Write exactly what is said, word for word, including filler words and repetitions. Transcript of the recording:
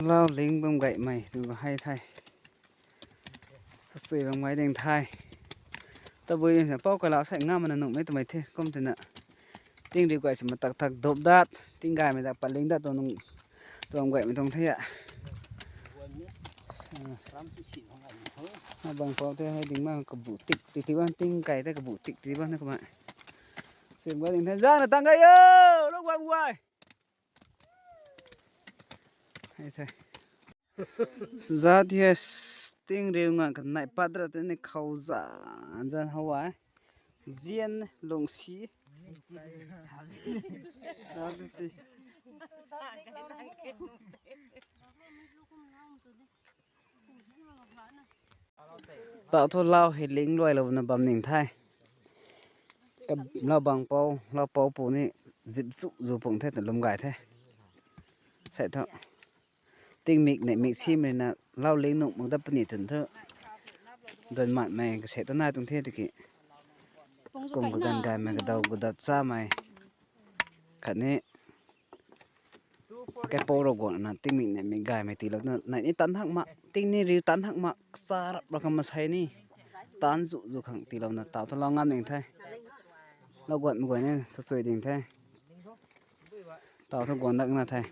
Lau ling bam gaymei tu hei the. Sasui bam gay ding the. Tabui sa pou kalau sei ngam mana nuhmei twmei the kum twna. Ting riu guay sa matak tak dup dat, ting gaymei dak pat ling dat tuang, tuang gaymei tuang the a. Bang pou the hei ding ma kabu tik ti ti bam, ting kai the kabu tik ti bam na kumna. Sui bam gay ding the, zana tang gay o, lou guay guay. Hei the. Zat yes, ting riu ngan kanei pat ra tei ni khou zan zan how e. Zian lungsi. Zat si. Tau thu lau hei ling luailouna bam ning the. Ka lau bang pou, lau pou pu ni zip zu zu pung the twna lum gay the. Sei thu. Tingmik neihmik simei na lau ling nuh mak dat puni twna thu. Duan matmei kasei ta nai tuang the tiki. Kum kaganv gaymei kadaw kadat chamei. Khatni kaipou Ravguangc na tingmik neihmik gaymei tiilouna neih ni tan hak ma, ting ni riu tan hak ma, sa rap ra khang masei ni. Tan zu zu khang tiilouna tau thu lau ngam ning the. Lau guatmei guay ni sasui ding the. Tau thu guan dat na the.